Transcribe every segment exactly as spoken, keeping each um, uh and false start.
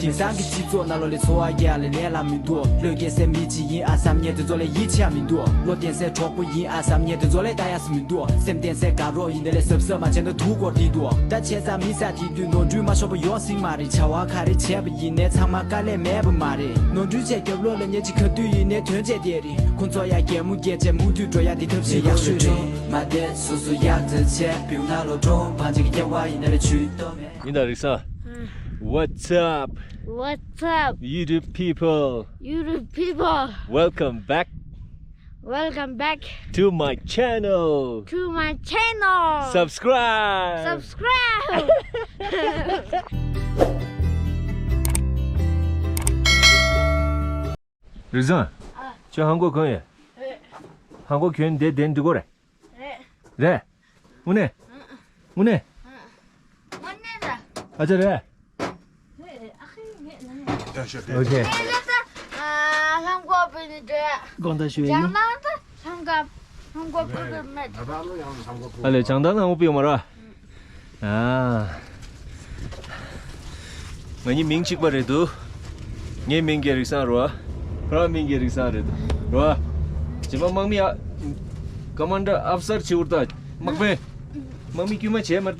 དེང་སང་གི་སྤྱི་ཚོགས་ནང་ལོགས་ལ་འཚོ་བ་རྒྱག་ལས་ལས་ལ་མི་འདུག་བློས་འགེལ་སའི་མི་གཅིག་ཡིན་ཨ་བསམ་མཁན་དེ་ཚོ་ལ་ཡིད་ཆེས་མི་འདུག་བློ་བརྟན་སའི་གྲོགས་པོ་ཡིན་ཨ་བསམ་མཁན་དེ་ཚོ་ལ་ལྟ་ཡག་མི་འདུག་སེམས་བརྟན་སའི་དགའ་རོགས་ཡིན་དེ་ལས་གཟབ་གཟབ་མ་བྱས་ན་དུག་སྐོར་དེ་འདུག་ད་བྱས་ཙང་མི་ས་དེ་དུས་ནོར་འཁྲུལ་མ་ཤོར་བ་ཡོང་སྲིད་མ་རེད། བྱ་བ་ག་རེ་བྱས་པ་ཡིན་ནའི་ཚང་མ་དཀའ་ལས་མེད་པ་མ་རེད། ནོར་འཁྲུལ་བྱས་རྒྱབ་ལོགས་ལ་ཉེས་ཅིག་ག་དུས་ཡིན་ནའི་དོན་བྱས་བསྡད་རེད། ཁོང་ཚོ་ཡང་གད་མོ་བགད་བྱས་མུ་མཐུད་འགྲོ་ཡག་དེ་ཐབས་ཤེས་ཡག་ཤོས་རེད། མ་བསྡད་སོ་སོ་ཡག་ཙམ་བྱས་བེའུ་ནང་ལོགས་འགྲོ་བང་ཆེན་གྱི་སྐྱེ་བ་ཡིན་ན་ལས་ཇུས་གཏོགས་མེད། ཡིན་ད་རིག་སང་། What's up? What's up? YouTube people. YouTube people. Welcome back. Welcome back. To my channel. To my channel. Subscribe. Subscribe. རིག་སང་། ཨ། ཁྱོད་ཧང་གོ་གང་ཡོད། རེད། ཧང་གོ་ཁྱོད་འདི་བསྡད་འགྲིག་གོ་རེད། རེད། རེད། དངོས་གནས། དངོས་གནས། དངོས་གནས་ར། ཨ་ཅག་རེད། རེད་རེད་ཨ་ཁེ་ངས་ནམ་ཡང་། ཡ་ཤ་རེད། ཨོ་ཁེ། ལྷམ་གོག་པི་ནི་འདྲ། དགོངས་དག་ཞུ་ཡ་ཡིན། ལྷམ་གོག་པི་ནི་མེད། ཨ་ལེ་བྱང་ཐང་ལྷམ་གོག་པི་ཡོད་མ་ར། ཨ། ང་གཉིས་མིང་གཅིག་པ་རེད་འདུག་ངའི་མིང་གི་རིག་སང་རོ། ཁོ་རང་མིང་གི་རིག་སང་རེད་འདུག་རོ། རྗེས་མ་དམག་མི་ཨ། ཀ་མན་ཌར་ཨབ་སར་བྱེད་འུར་ད། དམག་དཔོན། དམག་མི་དཀྱུས་མ་བྱས་མར་ད།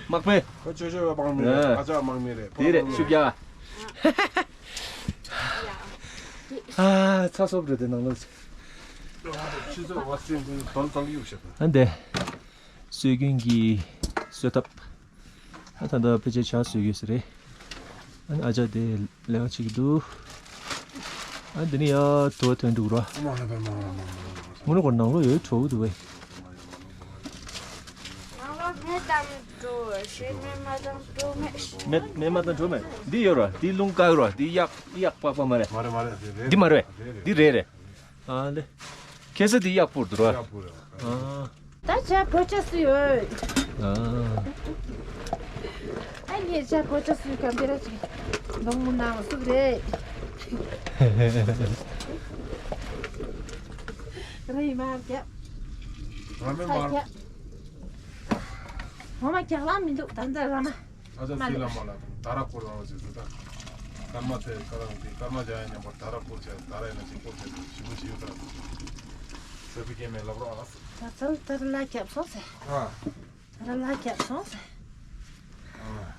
དམག་དཔོན། ཁོ་ཆོས་ཆོས་པའི་དམག་མི་རེད། ཨ། ཨ་ཅག་དམག་མི་རེད། དེ་རེད་ཤུགས་རྒྱག་ཨ། ཚ་སོབ་རེད་དེ་ནང་ལོགས། ཕྱི་ཚོད་བ་སེམས་ཀུན་དོན་དང་གཡུག་བྱེད་པ། ཨ་འདས། སྲོལ་རྒྱུན་གྱི་གསོལ་ཐབ། ཨ་ད་ལྟ་ཕལ་ཆེར་ཇ་བཟོས་ཡོད་ས་རེད། ཨ་ནི་ཨ་ཅག་དེ་ལས་ཀ་བྱེད་ཀྱི་འདུག་ཨ་འདི་ནི་ཡ་དུ་བ་ཐོན་འདུག་ར། དངོས་གནས་ཁོ་ནང་ལོགས་ཡོད་བྲོ་བོ་འདུག་བས། ནང་ལོགས་མེ་དང་བྲོ་བ་ཞེས་མེ་མ་དང་བྲོ་མེད། མེ་མེ་མ་དང་བྲོ་མེད། འདི་ཡོད་ར། འདི་རླུང་བཀག་ཡོད་ར། འདི་གཡག་གཡག་པགས་པ་མ་རེད། མ་རེད་མ་རེད། འདི་རེད། འདི་མ་རེད། འདི་རེད་རེད། ཨ་ལེ། ཁེ་ས་དེ་གཡག་པོར་འདུག་ར། གཡག་པོ་རེད། ཨ། ད་ཇ་བོད་ཇ་སུ་ཡོད། ཨ། ཨ་ངས་ཇ་བོད་ཇ་སུ་གམ་པེ་ར་ཅིག་ལོང་མུ་ནང་སུ་རེད། རེད་མ་རྒྱབ། ར་མེ་མ། ས་རྒྱབ། ངོ་མ་རྒྱག་ལམ་མི་འདུག་ད་འདི་ར་མ། ཨ་ཙི་སི་ལ་མ་ལ་དང་ད་ར་སྐོར་ཡོང་བ་ཟེར་ཟེར་ད། སྐར་མ་དེ་ཁ་རང་དེ་སྐར་མ་བྱ་ཡ་མཉམ་པར་ད་ར་སྐོར་བྱས་ད་ར་ཡིན་ན་ཅིག་སྐོར་བྱས་ཞིབ་མོ་བྱེད་ཡོད་ད། ས་བི་ཀེ་མེ་ལབ་རོགས་ཨ། ད་ཚལ་ད་ར་ལ་རྒྱབ་སོང་ཟེར། ཨ། ད་ར་ལ་རྒྱབ་སོང་ཟེར། ཨ།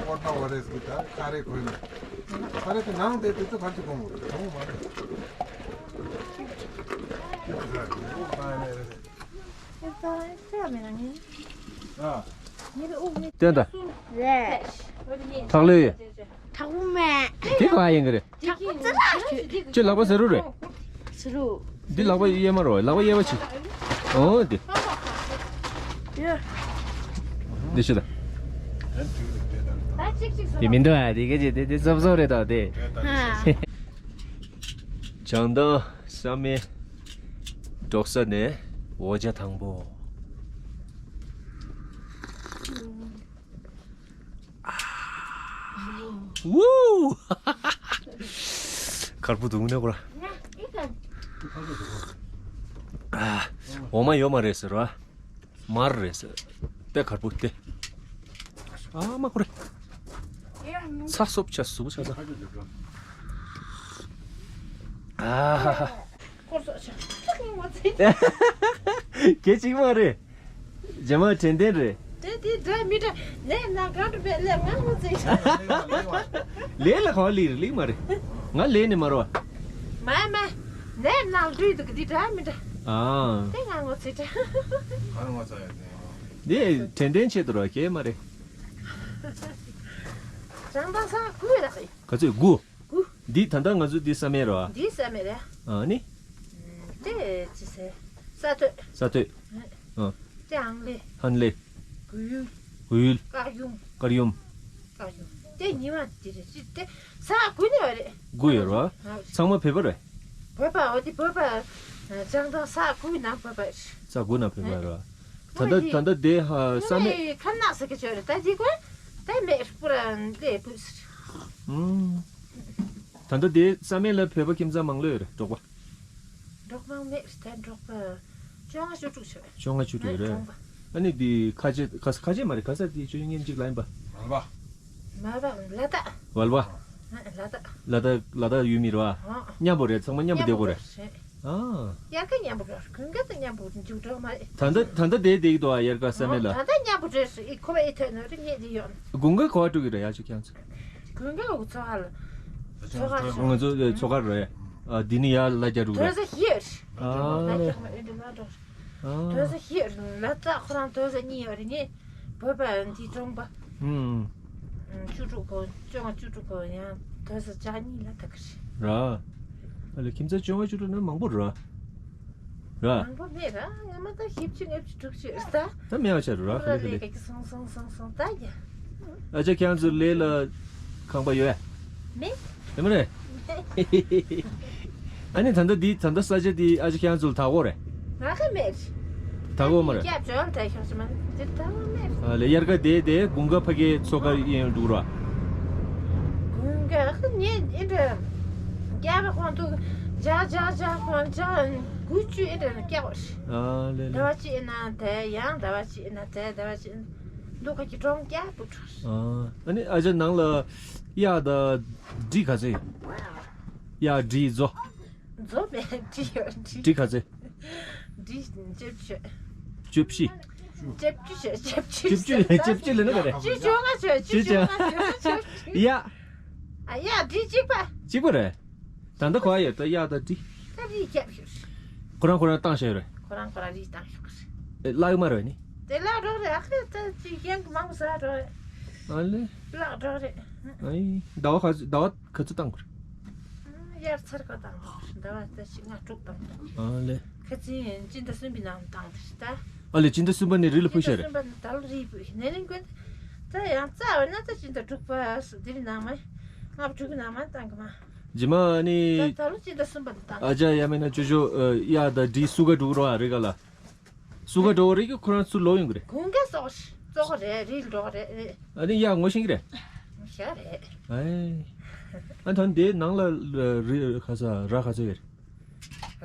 ཨོ་ད་བ་རེས་གི་ད་ཁ་རེ་གོན་ནས། ཁ་རེ་དེ་ནང་དེ་དེ་ཚོ་ག་ཚོད་གོན་དགོས་རེད། གོན་དགོས་མ་རེད། ཨ། བསྟན་དང་། ལས། ཐག་ལོས་ཡིན། དྲག་པོ་མེད། དེ་ག་ཡིན་གི་རེད། དྲག་པོ་ཙི་ར་ཁྱོད། ཁྱོད་ལག་པ་ཟེར་རུ་རེད། ཟེར་རུ། འདི་ལག་པ་གཡས་མ་རོ། ལག་པ་གཡས་པ་བྱེད། ཨོ་དེ། ཡ། འདི་ཤི་ད། དེ་མི་འདུག་ཨ། དེ་ག་ཅི་དེ་དེ་ཙོབ་ཙོབ་རེད་ད་དེ། ཧ། བྱང་ཐང་བསམ་ཡས་འབྲོག་ས་ནས་འོ་ཇ་དང་པོ། ཝུའུ། གར་པོ་འདུག་ནས་གོ་ར། ཨ། འོ་མ་ཡོད་མ་རེད་ཟེར་བ། མར་རེད་ཟེར། དེ་གར་པོ་དེ། ཨ་མ་གོ་རེ། ཚ་སོབ་ཆ་སུ་ཆ་ཚ། ཨ་ཧ་ཧ། སྐོར་སོགས་ཆ། ངོ་ཚ། སྐད་ཅིག་མ་རེད། རྗེས་མ་དྲན་རྟེན་རེད། དེ་དེ་འདྲ་མི་འདྲ། ལས་ན་གང་འགྲོ་བས་ལས་ང་ངོ་ཚ་ཆ། ལས་ལ་གང་ལས་རེད་ལས་མ་རེད། ང་ལས་ནི་མ་རོ། མ་མ། ལས་ནང་འདུས་འདུག་འདི་འདྲ་མི་འདྲ། ཨ། དེ་ང་ངོ་ཚ་ཆ། ང་ངོ་ཚ་ཡ་དེ། དེ་དྲན་རྟེན་ཆེད་དུ་རོ་སྐད་མ་རེད། བྱང་ཐང་ས་དགུ་རེད། ག་ཚོད་དགུ། དགུ། འདི་ད་ལྟ་ང་ཚོ་འདི་ས་མེད་རེད་བ། འདི་ས་མེད་རེད། ཨ་ནི། དེ་ཅི་ཟེར། ས་སྟོད། ས་སྟོད། ཨ། དེ་ཧང་ལེ། ཧང་ལེ། གུ་ཡུལ། གུ་ཡུལ། དཀར་ཡུམ། དཀར་ཡུམ། དཀར་ཡུམ། དེ་ཉི་མ་དེ་རེད་ཅི་དེ་ས་དགུ་ནས་བ་རེད། དགུ་ཡོད་རེད་བ། ཨ། ཚང་མ་བོད་པ་རེད། བོད་པ་འོ་དེ་བོད་པ། བྱང་ཐང་ས་དགུ་ནང་བོད་པ་རེད། ས་དགུ་ནང་བོད་པ་རེད་བ། ད་ལྟ་ད་ལྟ་དེ་ཧ་ས་མེད། ཁམས་ནག་ཟེར་གི་ཆོད་རེད་ད་དེ་ཀོ། ད་མེད་པུ་ར་འདི་པུ་སི། ཨུམ། ད་ལྟ་དེ་ས་མེད་ལ་བོད་པ་ཁྱིམ་ཚང་མང་ལོས་རེད་འབྲོག་པ། འབྲོག་མང་མེད་ད་འབྲོག་པ། བཅོ་ལྔ་བཅུ་དྲུག་བྱས། བཅོ་ལྔ་བཅུ་དྲུག་རེད། གྲོང་པ། ཨ་ནི་འདི་ཁ་ཆེ་ཁ་ཁ་ཆེ་མ་རེད། ག་ས་འདི་ཆོས་ཉན་གཅིག་ལ་ཡིན་པ། མ་ར། མ་ར་ལ་དྭགས། ཝལ་བ། ལ་དྭགས། ལ་དྭགས་ལ་དྭགས་ཡུལ་མི་རེད་བ། མཉམ་པོ་རེད། ཚང་མ་མཉམ་པོ་བསྡད་དགོས་རེད། ཨ། དབྱར་ཁ་མཉམ་པོ་རེད། དགུན་ཁ་དང་མཉམ་པོ་འཇུག་འགྲོ་མ་རེད། ད་ལྟ་ད་ལྟ་བསྡད་བསྡད་ཀྱི་འདུག་ཨ། དབྱར་ཁ་ས་མེད་ལ། ད་ལྟ་མཉམ་པོ་རེད་ཟེར། ཨི་ཁོ་བ་ཨི་ཐོན་ནོ་རེ་ཉེ་དེ་ཡོད། དགུན་ཁ་ག་པར་འགྲོ་གི་རེད། ཡ་ཆོས་ཁྱེད་ཚོ། དགུན་ཁ་འུ་ཚོ་ཧ་ལ། ཚོ་ཁ་ང་ཚོ་ཚོ་ཁ་རེད། ཨ་འདི་ནི་ཡ་ལ་རྒྱ་འགྲོ་གི་རེད། དོ་ས་ཧི་ཨ། ལ་རྒྱ་མ་ཨེ་འདི་ལ་འགྲོ། ཨ། དོ་ས་ཧི་ཨ་ལ་ད་ཁོ་རང་དོ་ས་གཉིས་ཡོད་རེད། ངས་བོད་པ་འདི་གྲོང་པ། ཨུམ། བཅུ་དྲུག་གོ་བཅོ་ལྔ་བཅུ་དྲུག་གོ་ཡང་དོ་ས་བཅུ་གཉིས་ལ་ད་ག་རེད། ར། ཨ་ལེ་ཁྱིམ་ཚང་བཅོ་ལྔ་བཅུ་དྲུག་ན་མང་པོ་ར། ར། མང་པོ་མེད་ར། ང་མ་ད་ཞིབ་ཅིག་ངེབ་ཅིག་དྲུག་ཅིག་ར་ད། ད་མེད་བ་ཆ་རུ་ར། ཁ་ལེ་ཁ་ལེ། ལས་ཀ་སོང་སོང་སོང་སོང་ད་ཡ། ཨ་ཅག་ཁྱེད་ཚོ་ལས་ལ་ཁང་པ་ཡོད་ཡ། མེད། ཡོད་མ་རེད། ཨ་ནི་ད་ལྟ་འདི་ད་ལྟ་ས་ཆ་འདི་ཨ་ཅག་ཁྱེད་ཚོ་ལ་ད་གོ་རེད། ང་ཁ་མེད། ད་གོ་མ་རེད། སྐྱབས་བཅོལ་ད་ཤོག་ཅི་མ་འདི་ད་མེད། ཨ་ལེ་དབྱར་ཁ་དེ་དེ་དགུན་ཁ་ཕ་གི་ཚོ་ཁ་ཡིན་འདུག་ར། དགུན་ཁ་ཁ་ཉེ་ཨེ་འདྲ། སྐྱབས་ཁོང་དུ་ཇ་ཇ་ཇ་ཁོང་ཇ་དགུ་བཅུ་ཨེ་འདྲ་སྐྱབས། ཨ་ལེ་ལེ། ཟླ་བ་གཅིག་ཡིན་ན་དེ་ཡང་ཟླ་བ་གཅིག་ཡིན་ན་དེ་ཟླ་བ་གཅིག་ཡིན་ན་འདུག་ཁ་གི་གྲོང་སྐྱབས་པུ་ཁྲོ། ཨ་ནི་ཨ་ཅག་ནང་ལ་གཡག་དང་འབྲི་ག་ཚོད་ཡོད། གཡག་འབྲི་མཛོ། མཛོ་མེད་འབྲི་ཡོད་འབྲི། འབྲི་ག་ཚོད། འབྲི་བཅུ་བཅུ། བཅུ་བཞི། བཅུ་བཅུ་བཅུ་བཅུ་བཅུ་བཅུ་ལ་ནི་ག་རེ། བཅུ་བཅོ་ལྔ་བཅུ་བཅོ་ལྔ་བཅུ་བཅུ། ཡ། ཨ་ཡ་འབྲི་གཅིག་པ། གཅིག་པ་རེད། ད་ལྟ་ག་པར་ཡོད་ད་གཡག་དང་འབྲི། ད་རི་རྒྱབ་ཤོར། ཁོ་རང་ཁོ་རང་བཏང་བཞག་ཡོད་རེད། ཁོ་རང་ཁོ་རང་རི་བཏང་ཤོག་གི་རེད། ཨེ་བརླག་ཡོད་མ་རེད་ནི། དེ་བརླག་འགྲོ་རེད། ཨ་ཁ་ད་ཅི་ཡང་མང་པོ་ཟ་འགྲོ་རེད། ཨ་ལེ། བརླག་འགྲོ་རེད། ཨ་ཡི་ཟླ་བ་ག་ཟླ་བ་ག་ཚོད་བཏང་དགོས་རེད། དབྱར་ཚར་ག་བཏང་དགོས་ཟླ་བ་ད་ཅི་ལྔ་དྲུག་བཏང་དགོས། ཨ་ལེ། ཁ་ཚིན་སྤྱི་ཟླ་གསུམ་པའི་ནང་བཏང་དེ་ད། ཨ་ལེ་སྤྱི་ཟླ་གསུམ་པ་ནས་རི་ལ་ཕུལ་ཤག་རེད། སྤྱི་ཟླ་གསུམ་པ་ནས་ད་ལོ་རི་ཕུལ་ནས་ལེན་དགོས། ད་ཡང་རྩ་བ་ན་ད་སྤྱི་ཟླ་དྲུག་པ་སུ་དེ་རིང་ནང་མ་ལྔ་པ་དྲུག་པའི་ནང་མ་བཏང་གི་མ། རྗེས་མ་ནི། ད་ད་ལོ་སྤྱི་ཟླ་གསུམ་པ་ནས་བཏང་། ཨ་ཅག་ཡ་མེད་ན་ཅོ་ཅོ་གཡག་དང་འབྲི་སུ་ག་འགྲོ་གི་རོ་ཨ་རི་ག་ལ། སུ་ག་འགྲོ་གི་རེད་ཀྱི་ཁོ་རང་ཚུར་ལོག་ཡོང་གི་རེད། དགུན་ཁ་སོགས་གཙོ་བོ་རེད། རི་འགྲོ་གི་རེད་རེད། ཨ་ནི་གཡག་ངོ་ཤེས་ཀྱི་རེད། ཤ་རེད། ཨེ། ཨ་ད་དེ་ནང་ལ་རི་ག་ས་ར་ག་ཚོད་ཡོད་རེད།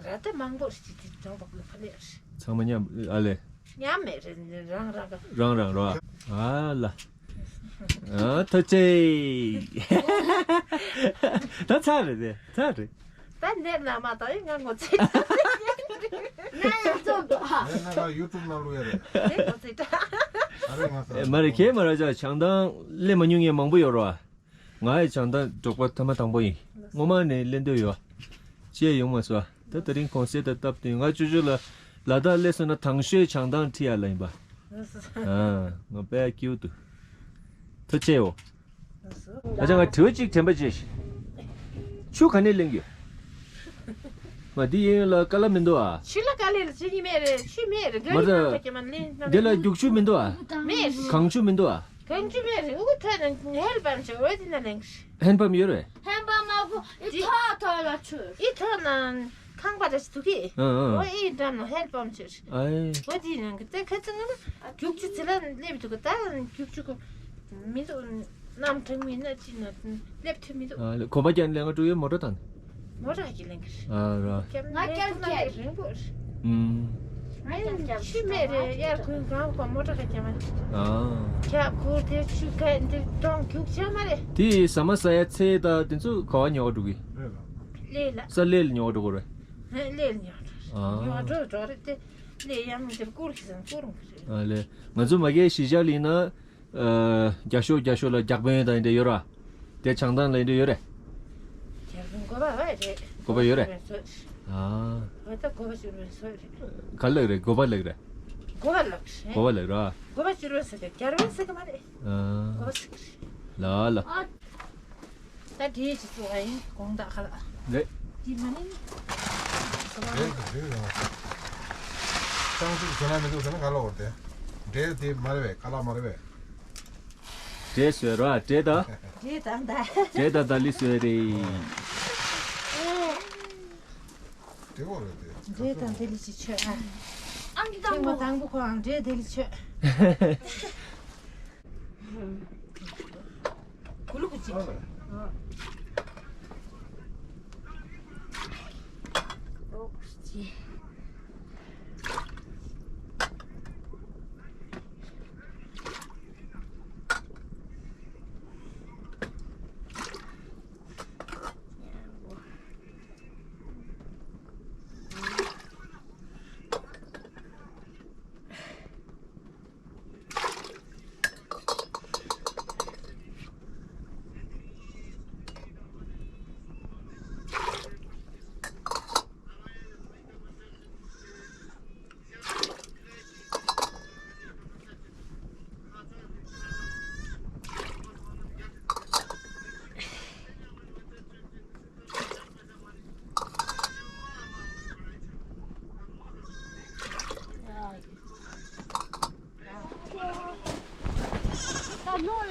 ར་ད་མང་པོ་རེད་ཅི་དེ་གྲོང་པ་ཀུན་ཕ་ལེ་རེད། ཚང་མ་མཉམ་ཨ་ལེ། མཉམ་མེད་རེད་རང་རང་ག་རང་རང་རོ། ཨ་ལ། ཨ་ཐུགས་རྗེ་ཆེ། ད་ཚར་རེད་དེ་ཚར་རེད། ད་ནེར་ན་མ་ད་ཡིན་ང་ངོ་ཚེ། ང་ཡང་ཚོ་འདུག་ཧ། ནེར་ན་ང་ཡུ་ཊུབ་ནང་ལུ་ཡ་རེད། དེ་ངོ་ཚེ་ད། ཨ་རེ་ང་ས། མ་རེད་ཁྱེད་མ་ར་ཅག་བྱང་ཐང་སླེབས་མ་མྱོང་མཁན་མང་པོ་ཡོད་རོ། ང་ཡི་བྱང་ཐང་འབྲོག་པ་ཐ་མ་དང་པོ་ཡིན། སྔོན་མ་ནས་སླེབས་འདོད་ཡོད། ཅི་ཡང་ཡོང་མ་སོང་། ད་དེ་རིང་གུང་སེང་ད་སྟབས་བསྟུན་ང་ཅོ་ཅོ་ལ་ལ་དྭགས་སླེབས་སོང་ན་དང་ཤོས་བྱང་ཐང་ཁྲིད་ཡ་ལ་ཡིན་པ། ཨ་ང་དཔེ་སྐྱིད་པོ་འདུག་ཐུགས་རྗེ་ཆེའོ། ཨ་ཅག་ང་དྲི་བ་གཅིག་དྲན་པ་བརྗེད་ཤིག་ཆུ་ག་ནས་ལེན་གྱི་ཡོད། མ་འདི་ཡིན་ལ་ཀ་ལ་མི་འདུག་ཨ། ཆུ་ལ་ཀ་ལེ་ལ་ཆུ་གཉིས་མེད་རེད། ཆུ་མེད་རེད། མ་ག་རེ་ད་ནང་ག་ཀྱེ་མ་ལེན་ན་འདི་ལ་རྒྱུག་ཆུ་མི་འདུག་ཨ། མེད། གངས་ཆུ་མི་འདུག་ཨ། གངས་ཆུ་མེད་རེད། ཨུ་ཐོན་ནས་ཧེལ་པམ་ཆུ་འོ་དེ་ན་ལེན་གི་རེད། ཧེན་པམ་ཡོད་རེད། ཧེན་པམ་མ་གོ་ཨི་ཐོག་ཐོག་ལ་ཆུ། ཨི་ཐོག་ན་ཁང་པ་རེ་ཞིག་འདུག་གི་ཨ་ཨ། འོ་ཨི་འགྲམ་ན་ཧེལ་པམ་ཆུ་རེད། ཨའི། འོ་དེ་ནང་གི་ད་ཁ་ཚང་ན་རྒྱུག་ཆུ་ཚི་ལ་སླེབས་འདུག་གི་ད་རྒྱུག་ཆུ་གི་མི་འདུག་རྣམ་གྲངས་མིན་ན་ཅི་ན་སླེབས་ཐུབ་མི་འདུག་ཨ་ལེ་གོམ་པ་རྒྱག་ནས་ལེན་ག་འགྲོ་ཡོད་མོ་ཊ་དང་། མོ་ཊ་ག་གི་ལེན་གི་རེད། ཨ་ར། ང་རྒྱབ་རྒྱབ་རིང་པོ་རེད། ཨུམ། ཆུ་མེད་རེད། དབྱར་དགུན་གང་གོ་མོ་ཊ་ག་རྒྱབ་མ་རེད། ཨ། རྒྱབ་ཁུར་དེ་ཆུ་ག་འདི་གྲོང་རྒྱུག་ཆ་མ་རེད། དེ་ཟ་མ་ཟ་ཡ་ཚེ་ད་དེ་ཚོ་ག་བ་ཉོ་ག་འགྲོ་གི་གླེ་ལ། ས་གླེ་ལ་ཉོ་ག་འགྲོ་གི་རེད། ཧེ་གླེ་ལ་ཉོ་ག་འགྲོ། ཨ། ཉོ་ག་འགྲོ་འགྲོ་རེད་དེ་གླེ་ཡང་འདིར་བསྐུར་གི་ཟེར་བསྐུར་མི་རེད། ཨ་ལེ་ང་ཚོ་མ་གིའི་གཞིས་ཆགས་ལ་ཡིན་ན། ཨ། རྒྱ་ཤོག་རྒྱ་ཤོག་ལ་རྒྱག་དཔོན་དང་འདྲ་ཡོད་ར། དེ་བྱང་ཐང་ལ་འདྲ་ཡོད་རེད། རྒྱག་དཔོན་དགོན་པ་བ་རེད། དགོན་པ་ཡོད་རེད། ཨ། འོ་ད་དགོན་པ་བཅུ་པའི་སྲོལ་རེད། ག་ལགས་རེད་དགོན་པ་ལགས་རེད། དགོན་པ་ལགས་རེད། དགོན་པ་ལགས་ར། དགོན་པ་བཅུ་པའི་སྲོལ་རྒྱག་དཔོན་ཟེར་གི་མ་རེད། ཨ། དགོན་པ་ཟེར་གི་རེད། ལ་ལ། ཨ། ད་འབྲས་ཅིག་བཙོ་བ་ཡིན་གོང་དག་ཁ་ལ། རེད། འདི་མ་ནི། འབྲས་ཀྱི་འབྲས་ཡོང་བ། སྤྱང་ཚིག་བཟོ་ན་མི་འདུག་ཟེར་ན་ག་ལ་འོར་ཏེ། འབྲས་དེ་མ་རེད་པས་ཁ་ལག་མ་རེད་པས། འབྲས་བཟོས་ར་འབྲས་ད། འབྲས་དང་ད། འབྲས་དང་ད་ལི་བཟོས་རེད། འབྲས་འོ་རེད་དེ། འབྲས་དང་ད་ལི་ཅིག་མཆོད་ཨ། ཨང་ཀི་ཐེངས་མ་དང་པོ་ཁོའང་འབྲས་ད་ལི་མཆོད། གུ་ལུ་གུ་ཅིག་ཨོ་ཅི།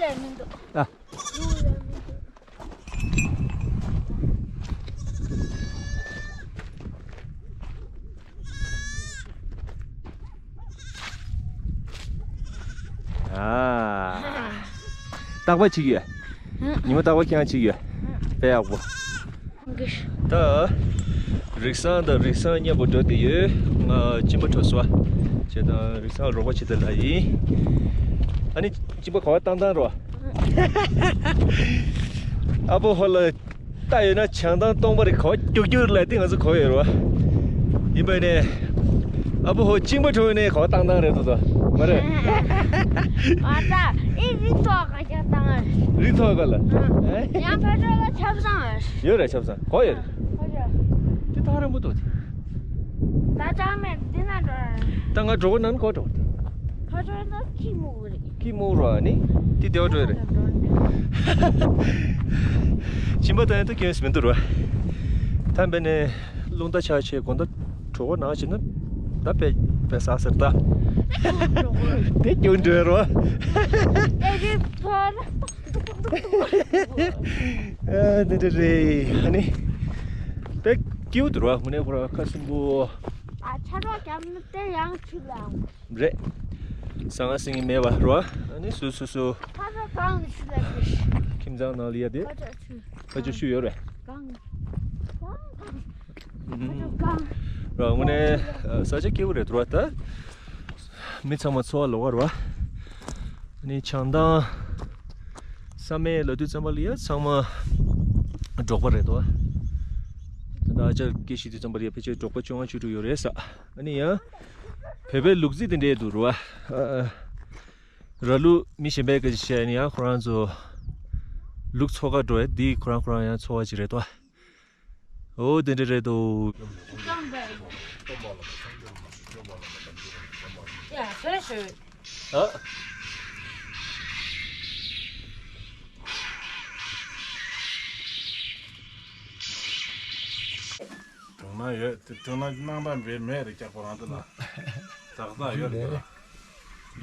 ལས་མི་འདུག་ཨ། ལུག་ལས་མི་འདུག་ཨ། རྟག་པར་བྱེད་ཀྱི་ཡོད། ཉི་མ་རྟག་པར་ཁྱེད་རང་བྱེད་ཀྱི་ཡོད། དཔེ་ཡག་པོ། ད་རིག་བཟང་དང་རིག་བཟང་མཉམ་པོ་འགྲོ་བསྡད་ཡོད། ང་གཅིན་པ་བྲོ་སོ་བྱས་དང་རིག་བཟང་རོགས་པ་བྱེད་དེ་ལ་ཡིན། ཨ་ནི་གཅིན་པ་ག་བ་བཏང་བཏང་རོ། ཨ་པོ་ཧོ་ལ་ལྟ་ཡོད་ན་བྱང་ཐང་སྟོང་པ་རེད། ག་བ་རྒྱུག་རྒྱུག་ལ་དེ་ང་ཚོ་གོ་ཡོད་རོ། ཡིན་པ་ནས་ཨ་པོ་ཧོ་གཅིན་པ་བྲོ་ནས་ག་བ་བཏང་བཏང་རེད་དོ། མ་རེད། ཨ་ཙ་ཨི་རི་ཐོག་ག་རྒྱག་བཏང་། རི་ཐོག་ག་ལ། ཡང་ཕ་ཕྲུག་ལ་ཆབ་གསང་ཡོད་རེད། ཆབ་གསང་ག་བ་ཡོད་རེད། ཁོ་ཚོ། དེ་ཐག་རིང་པོ་འདུག་ད་ཅང་མེད་འདི་ན་འགྲོ་ར། ད་ང་གྲོགས་པོ་ནང་གོ་འགྲོ། ཁོ་ཚོ་ན་ཁྱི་མུག་རེད། ཁྱི་མུག་རོ་ཨ་ནི། དེ་བདེ་བ་འགྲོ་ཡ་རེད། གཅིན་པ་ད་ཡང་ད་སྐྱོན་མི་འདུག་རོ། ད་འབད་ནས་རླུང་རྟ་ཆག་ཆེ་དགོང་དག་གྲོགས་པོ་ནང་བྱས་ན་ད་དཔེ་དཔེ་ཟ་ཟེར་ད། དེ་སྐྱོན་འགྲོ་ཡ་རོ། ཨེ་རི་ཕོར། ཨ་འདི་འདྲ་རེད་ཨ་ནི། དཔེ་སྐྱིད་པོ་འདུག་ར་དངོས་གནས་ཁོ་ར་ཁ་སིམ་པོ། ཨ་ཆ་རོགས་རྒྱབ་ན་དེ་ཡང་ཆུ་ལ་ཡང་། རེད། ཟང་ངེ་ཟིང་ངེ་མེད་པ་ར་ཨ་ནི་སུ་སུ་སུ། ཁ་ཚ་གང་ནས་ཆུ་ལ་ཡང་། ཁྱིམ་ཚང་ནང་ལ་ཡ་དེ། ཁ་ཚ་ཆུ། ཁ་ཚ་ཆུ་ཡོད་རེད། གང་། གང་། ཨུམ། ཁ་ཚ་གང་། ར་དངོས་གནས་ཨ་ས་ཆ་སྐྱིད་པོ་རེད་འདུག་ར་ད། མི་ཚང་མ་འཚོ་བ་ལོག་ག་ར། ནི་བྱང་ཐང་བསམ་ཡས་ལ་དུས་ཙམ་པ་ལ་ཡ་ཚང་མ་འབྲོག་པ་རེད་དོ། ད་ལྟ་ཨ་ཅག་སྐད་ཤེས་དུས་ཙམ་པ་ལ་ཡ་ཕལ་ཆེར་འབྲོག་པ་བཅོ་ལྔ་བཅུ་དྲུག་ཡོད་རེད་ས། ཨ་ནི་ཡང་བོད་པའི་ལུག་རྫི་དེ་འདྲས་འདུག་ར། ཨ་ཨ། ར་ལུག་མི་གཞན་པའི་སྐད་ཆ་བཤད་ན་ཡང་ཁོ་རང་ཚོ་ལུག་འཚོ་ག་འགྲོ་ཡ་འདི་ཁོ་རང་ཁོ་རང་ཡང་འཚོ་བ་ཅིག་རེད་དོ། ཨོ་དེ་འདྲ་རེད་དོ། ཡ་ཟེར་ཞུ། ཨ། དུང་ན་ཡོད་དེ་དུང་ན་སྣང་དག་འབྲེལ་མེད་རེད་ཀྱག་པོ་རང་དུ་ན། དག་དག་ཡོད་རེད་ད།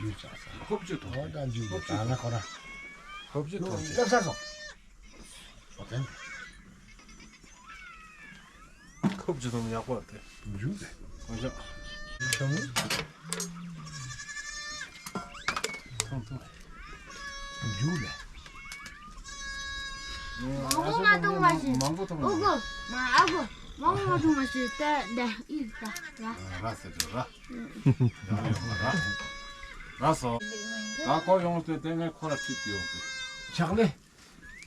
ཡུལ་ཆགས་ས། ཧོབ་ཅི་ཐོང་། ཧོ་ད་འཇུག་གི་ད་ན་ཁོ་ར། ཧོབ་ཅི་ཐོང་ཅི། སླེབས་ས་སོང་། ཨོ་ཁེ། ཁོབ་ཅི་ཐོང་ཡག་པོ་རེད། འཇུག་གི། ཨོ་ཅག་ཐོང་ཐོང་། འཇུག་ལེ། མང་པོ་མ་འཐུང་མ་ཤེས། མང་པོ་འཐུང་མ་ཤེས། ཨོ་གོ། མ་ཨ་གོ། མང་པོ་མ་འཐུང་མ་ཤེས་ཏེ་ད་ཨི་ད་ར། ར་ཟེར་དུ་ར། ཡང་ཡོང་མ་ར། ར་སོ། ད་ཁོ་ཡོང་སྟེ་དེ་ངས་ཁོ་ལ་ཁྲིད་དུ་ཡོང་དུས། ཕྱག་ལས།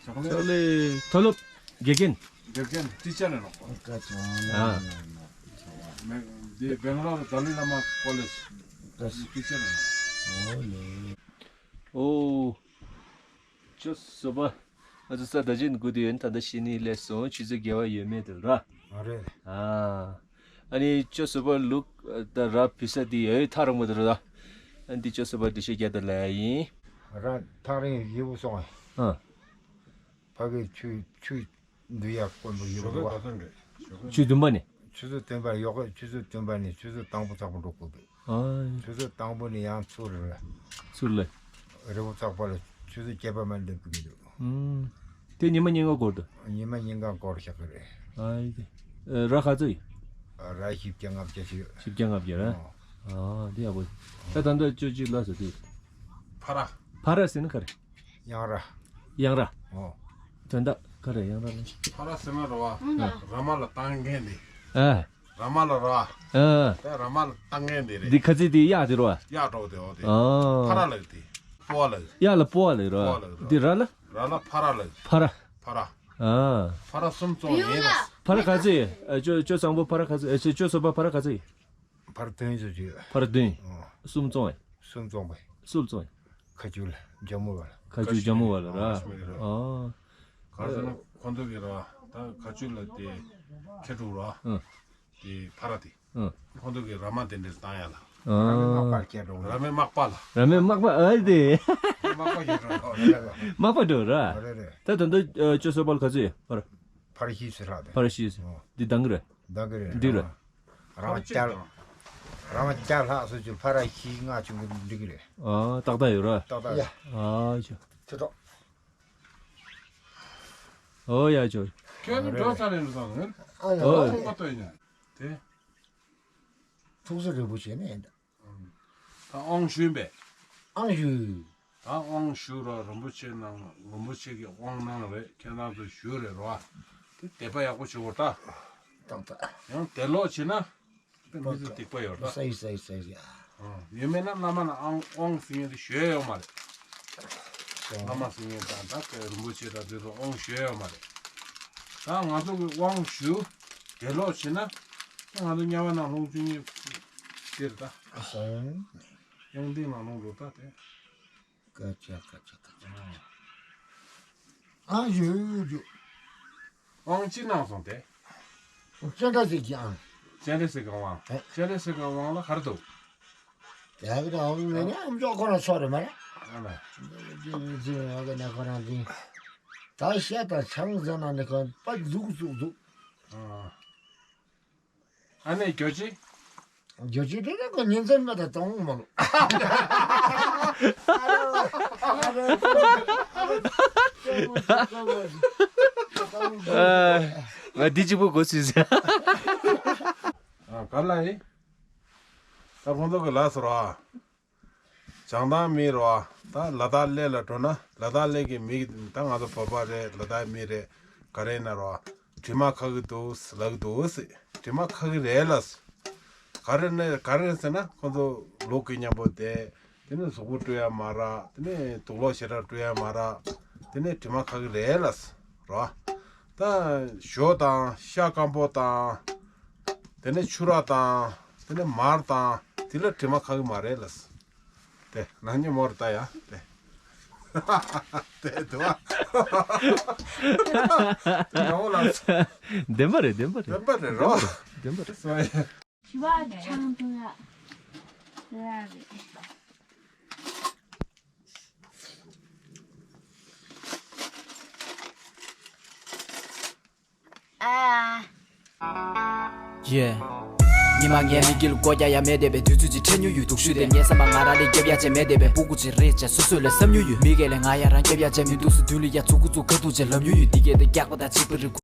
ཕྱག་ལས། ཕྱག་ལས་མཐོ་སློབ་དགེ་རྒན། དགེ་རྒན་ཊི་ཆར་ནས་ལོག་པ། ཨ། མེ་འདི་སྦེང་ལོར་དཱ་ལའི་བླ་མ་ཀོ་ལེཇ་ཊི་ཆར་ནས་ལོག་པ། ཨོ། ཅོ་སོ་པ། ང་ཚོ་ས་ད་ཅིག་སྒུག་དུས་ཡོད་ད་ལྟ་ཤི་ནི་སླེབས་སོང་། ཆུ་ཚོད་བརྒྱད་པ་ཡོད་མེད་དེ་ར། ཨ་རེད། ཨ། ཨ་ནི་ཅོ་སོ་པ་ལུག་ད་ར་བུ་ས་དེ་ཡོད་ཐག་རིང་པོ་དེ་ར། ཨ་འདི་ཅོ་སོ་པ་འགྲེལ་བཤད་རྒྱག་ད་ལ་ཡིན། ར་ཐག་རིང་ཡིན་པོ་སོང་། ཨ། ཕ་གི་ཆུ་ཆུ་འདི་ཡག་དཀོན་པོ་ཡོད་པ། ཆུ་བདུན་པ་ནས། ཆུ་ཚོད་བདུན་པ་ཡོག་ཆུ་ཚོད་བདུན་པ་ནས་ཆུ་ཚོད་དང་པོ་ཚགས་པོ་འགྲོ་དགོས་པས། ཨ། ཆུ་ཚོད་དང་པོ་ནས་ཡང་ཚུར་རེད། ཚུར་ལ། རི་བོ་ཚགས་པ་ལ་ཆུ་ཚོད་བརྒྱད་པ་མ་འདེབས་ཀྱི་འདུག་ཨུམ། དེ་ཉི་མ་ཉིན་གང་འགོར་འདུག་ཉི་མ་ཉིན་གང་འགོར་ཤག་གི་རེད། ཨ་ཡི་དེ། ར་ག་ཚོད་ཡིན། ར་བཞི་བརྒྱ་ལྔ་བརྒྱ་ཞིག་བཞི་བརྒྱ་ལྔ་བརྒྱ་ར། ཨ་དེ་ཡག་པོ། ད་ད་ལྟ་ཅོ་ཅིག་ལ་ཟེར་དུས། ཕ་ར། ཕ་ར་ཟེར་ན་ག་རེ། གཡང་ར། གཡང་ར། ཨོ། དོན་དག་ག་རེ་གཡང་ར་ལ། ཕ་ར་ཟེར་ན་ར་བ། ཨ། ར་མ་ལ་བཏང་མཁན་དེ། ཨ། ར་མ་ལ་ར། ཨ། དེ་ར་མ་ལ་བཏང་མཁན་དེ་རེད། འདི་ཁ་ཚིག་དེ་གཡག་དེ་ར་བ། གཡག་འདྲ་བོ་དེ་ཨོ་དེ། ཨ། ཕ་ར་ལ་དེ། སྤོ་བ་ལ། གཡག་ལ་སྤོ་བ་ལ་ར་བ། སྤོ་བ་ལ་ར། འདི་ར་ལ། ར་ལ་ཕ་ར་ལ། ཕ་ར། ཕ་ར། ཨ། ཕ་ར་གསུམ་བཙོང་ཡིན་ལ། ཕ་ར་ག་ཚོད་ཡིན། ཅོ་ཅོ་བཟང་པོ་ཕ་ར་ག་ཚོད་ཡིན། ཅོ་སོ་པ་ཕ་ར་ག་ཚོད་ཡིན། ཕར་དོན་ཟེར་གྱི། ཕར་དོན། ཨོ། གསུམ་བཙོང་བས། གསུམ་བཙོང་བས། སུ་བཙོང་ཡིན། ཁ་ཆུ་ལ་ཇ་མུ་བ་ལ། ཁ་ཆུ་ཇ་མུ་བ་ལ་ར། ཨ། ག་ཟེར་ན་ཁོང་ཚོ་གི་ར་ད་ཁ་ཆུ་ལ་དེ་ཁེ་ཕྲུག་ར། ཨ། དེ་ཕ་ར་དེ། ཨ། ཁོང་ཚོ་གི་ར་མ་དེ་འདྲས་བཏང་ཡ་ལ། ཨ། ར་མའི་མག་པ་ལ་སྐྱེ་འགྲོ། ར་མའི་མག་པ་ལ། ར་མའི་མག་པ་ཨ་དེ། མག་པ་ཞིག་འགྲོ་ར། མག་པ་འགྲོ་ར། རེད་རེད། ད་ད་ལྟ་ཅོ་སོ་པ་ལ་ག་ཚོད་ཡོད་ཕ་ར། ཕ་ར་ཤི་ཟེར་ལ་དེ། ཕ་ར་ཤི་ཟེར། འདི་འདང་གི་རེད། འདང་གི་རེད། འདི་རེད། རང་བཅར། རང་བཅར་ལྷག་སོ་ཅུ་ཕ་ར་ཤི་ལྔ་ཆུང་གི་འགྲིག་གི་རེད། ཨ་ཏག་ཏག་ཡོད་ར། ཏག་ཏག་ཡ། ཨ་ཅོ། ཁྱེད་ཏོ། ཨོ་ཡ་ཅོ། ཁྱོད་ནི་འགྲོ་ཚར་རེད་འདུག་དང་ངས། ཨ་ཡ། ཨོ། ཁོ་ཏོ་ཡིན་ན། དེ། ཐུགས་སྲས་རིན་པོ་ཆེ་ནས་ཡིན་ད། ད་དབང་ཞུས་པས། ཨང་ཞུ། ད་དབང་ཞུ་རོགས། རིན་པོ་ཆེ་གནང་། རིན་པོ་ཆེ་གི་དབང་གནང་རེད། ཁྱེད་རང་ཚོ་ཞུ་རེད་རོ། དེ་དད་པ་ཡག་པོ་བྱེད་དགོས་ད། ཏག་ཏག། ཡང་དད་ལོག་བྱེད་ན། དཔེ་མི་སྲིད་སྡིག་པ་ཡོད་ད། ས་ཡི་ས་ཡི་ས་ཡི། ཨང་། ཡོད་མེད་ན་བླ་མ་ལ་ཨང་དབང་ཟེར་མཁན་དེ་ཞུ་ཡ་ཡོད་མ་རེད། བླ་མ་ཟེར་མཁན་དང་ད་ལྟའི་རིན་པོ་ཆེ་དང་དེ་ཚོ་དབང་ཞུ་ཡ་ཡོད་མ་རེད། ད་ང་ཚོ་གི་དབང་ཞུ། དད་ལོག་བྱེད་ན། ད་ང་ཚོ་དམྱལ་བ་ནང་ལྷུང་བཅུག་མཁན་དེ་རེད་ད། ཨ་སང་། གཡང་ལྡན་ནང་ལྷུང་འགྲོ་ད་དེ། སྐད་ཆ་སྐད་ཆ་སྐད་ཆ། ཨ་ཞུ་ཞུ། དབང་ཅི་གནང་སོང་དེ། སྤྱན་རས་གཟིགས་ཀྱི་ཨང་། སྤྱན་རས་གཟིགས་ཀྱི་དབང་། ཨེ། སྤྱན་རས་གཟིགས་ཀྱི་དབང་ལ་ག་རེ་འདུག་དེ་གི་དབང་མེད་ན་ཨམ་ཅོག་ཁོ་རང་ཚོ་རེད་མ་རེད། ཨ་ལ། ཅི་ཅི་ཨ་གི་ན་ཁོ་རང་ཅི། ད་ཤ་དང་ཆང་ཟ་ན་ནི་ཁོ་པ་འཛུགས་འཛུགས་འཛུགས། ཨ། ཨ་ནེ་རྒྱོ་ཅི། རྒྱོ་ཅི་དེ་ནི་ཁོ་ཉིན་མཚན་མེད་དུ་གཏོང་མ་ལོ། ཨ། ང་འདི་གཅིག་པུ་གོ་ཚུལ་ཟེར། ཨ། ག་ལ་ཡིན། ད་ཁོང་ཚོ་གི་ལ་སོ་ར། བྱང་ཐང་མི་རོ། ད་ལ་དྭགས་གླེ་ལ་འགྲོ་ན་ལ་དྭགས་གླེ་གི་མི། ད་ང་ཚོ་བོད་པ་རེད། ལ་དྭགས་མི་རེད། ག་རེ་ཡིན་ན་རོ། དྲི་མ་ཁ་གི་འདུག་ལབ་གི་འདུག་ཟེར། དྲི་མ་ཁ་གི་རེད་ལ། ག་རེ་ནས་ག་རེ་ཟེར་ན་ཁོ་ཚོ་ལོ་རྒྱུས་མཉམ་པོ་བསྡད། དེ་ནས་གཟུགས་པོ་བཀྲུ་ཡ་མ་རག་དེ་ནས་དུག་ལོག་ཞེ་དྲག་བཀྲུ་ཡ་མ་རག་དེ་ནས་དྲི་མ་ཁ་གི་རེད་ལ་རོ། ད་ཞོ་དང་ཤ་སྐམ་པོ་དང་། དེ་ནས་ཆུ་ར་དང་། དེ་ནས་མར་དང་། དེ་ལ་དྲི་མ་ཁ་གི་མ་རེད་ལ། དེ་ནང་ཉིན་མོར་ལྟ་ཡ་དེ། དེ་དུ་བ། དེ་ཡོང་ལ། བདེན་པ་རེད། བདེན་པ་རེད། བདེན་པ་རེད་རོ། བདེན་པ་རེད། སོ་ཡ། ཞི་བ་ཆང་འཐུང་ཡ། རེད་རེད། ཨ། Yeah། ཉི་མ་ངའི་མིག་གི་ལ་སྒོ་རྒྱག་ཡ་མེད་བསྡད་པའི་དུས་ཚོད་ཅིག་འཕྲད་མྱོང་ཡོད། སྡུག་ཤོས་དེ་ངའི་བསམ་པ་ང་རང་ལས་རྒྱབ་ཡ་ཅན་མེད་བསྡད་པའི་སྤུ་གུ་ཅིག་རེད་ཅེས་སོ་སོ་ལ་བསམ་མྱོང་ཡོད། མི་སྒེར་ལས་ང་ཡ་རང་རྒྱབ་ཡ་ཅན་མི་འདུག་སུ་དུས་ལ་ཡ་ཚུགས་ཁུ་ཚུགས་ཁ་ཐུག་ཅེས་ལབ་མྱོང་ཡོད། འདི་སྐད་དེ་རྒྱག་པ་དང་གཅིག་པ་རེད།